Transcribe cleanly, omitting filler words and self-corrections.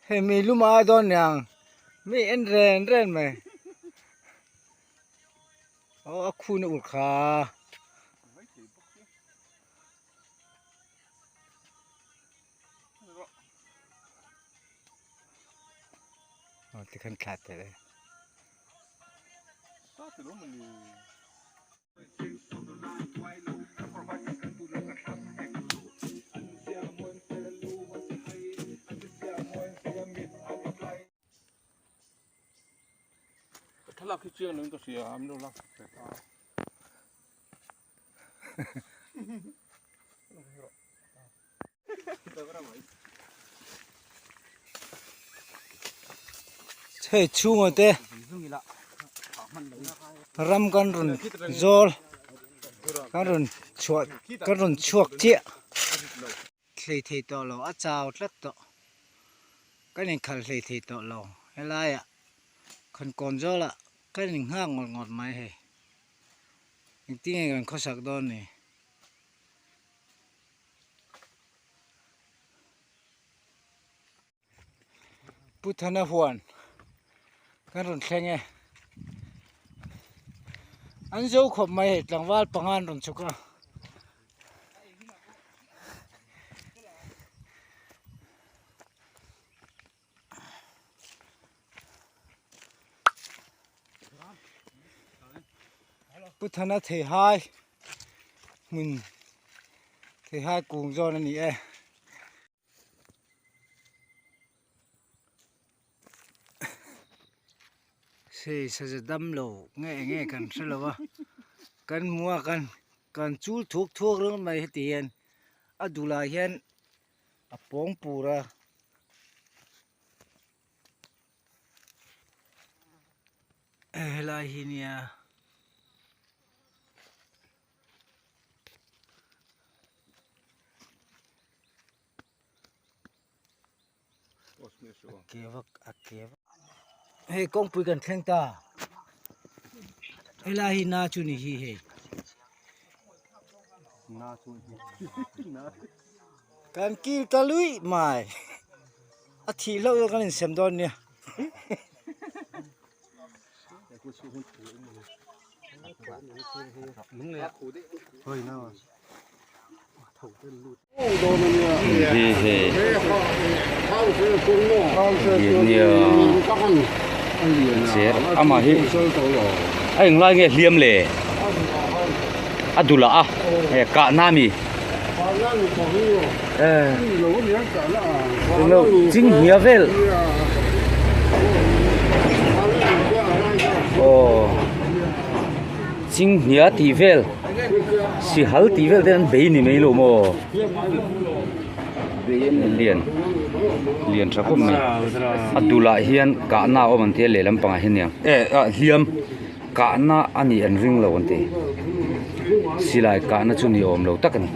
Hei mi lum ai dawn niang mi en ren ren mai aw a khun a ur kha. Aw tikhan thla tel e. Thlalak hi chiang lo in ka hria a, min lo lak sak ta. Hei chhunga te ram kan rawn zawl kan rawn chhuah kan rawn chhuak chiah hlei thei tawh lo a chau tlat tawh kan inkhalh hlei thei tawh lo helaiah khawnkawn zawlah kan inghak ngawt ngawt mai hei engtin nge kan khawsak dawn ni. Pu Thana huan kan rawn thleng e an zo khawp mai hei tlangval panga an rawn chhuk a. Pu Thana theihai hmun theihai kung zawn a ni e. Hei saza dam lo nge eng nge kan hre lo a kan hmu a kan kan chul thuk thuk ringawt mai heti hian a dulah hian a pawng pur a. Helai hi nia a ke vak a ke vak hei kawngpui kan thleng ta helai hi na chu ni hi hei kan kil ta luih mai a thih hlauh chu kan insem dawn nia. Amah hi a englai nge hliam le a dulah a he kahna a mi chinghnia vel aw chinghnia tih vel sihal tih vel te an bei ni mai lo maw lian lian tha khawp mai a dulah hian kahna a awm an tia lehlam pangah hian nia eh ah hliam kahna a nih an ring lo an ti silai kahna chu ni awm lo tak a ni.